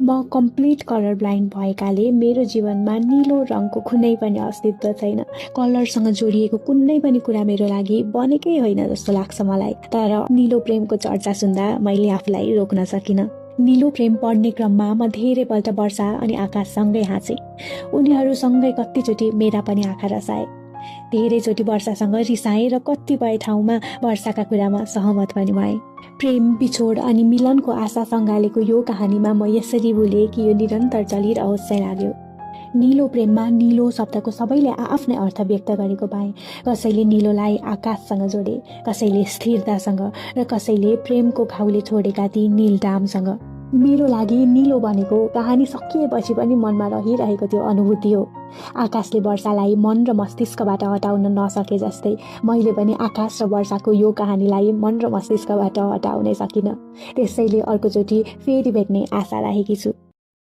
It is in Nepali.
म कम्प्लिट कलर ब्लाइन्ड भएकाले मेरो जीवनमा नीलो रङको कुनै पनि अस्तित्व छैन। कलरसँग जोडिएको कुनै पनि कुरा मेरो लागि बनेकै होइन जस्तो लाग्छ मलाई। तर नीलो प्रेमको चर्चा सुन्दा मैले आफूलाई रोक्न सकिनँ। नीलो प्रेम पढ्ने क्रममा म धेरैपल्ट वर्षा अनि आकाशसँगै हाँसेँ। उनीहरूसँगै कतिचोटि मेरा पनि आँखा रसाए। धेरैचोटि वर्षासँग रिसाएँ र कतिपय ठाउँमा वर्षाका कुरामा सहमत पनि भएँ। प्रेम, बिछोड अनि मिलनको आशा सँगालेको यो कहानीमा म यसरी बोलेँ कि यो निरन्तर चलिरहोस् चाहिँ लाग्यो। नीलो प्रेममा नीलो शब्दको सबैले आफ्नै अर्थ व्यक्त गरेको पाएँ। कसैले नीलोलाई आकाशसँग जोडे, कसैले स्थिरतासँग र कसैले प्रेमको घाउले छोडेका ती नीलडामसँग। मेरो लागि नीलो भनेको कहानी सकिएपछि पनि मनमा रहिरहेको त्यो अनुभूति हो। आकाशले वर्षालाई मन र मस्तिष्कबाट हटाउन नसके जस्तै मैले पनि आकाश र वर्षाको यो कहानीलाई मन र मस्तिष्कबाट हटाउनै सकिनँ। त्यसैले अर्कोचोटि फेरि भेट्ने आशा राखेकी छु।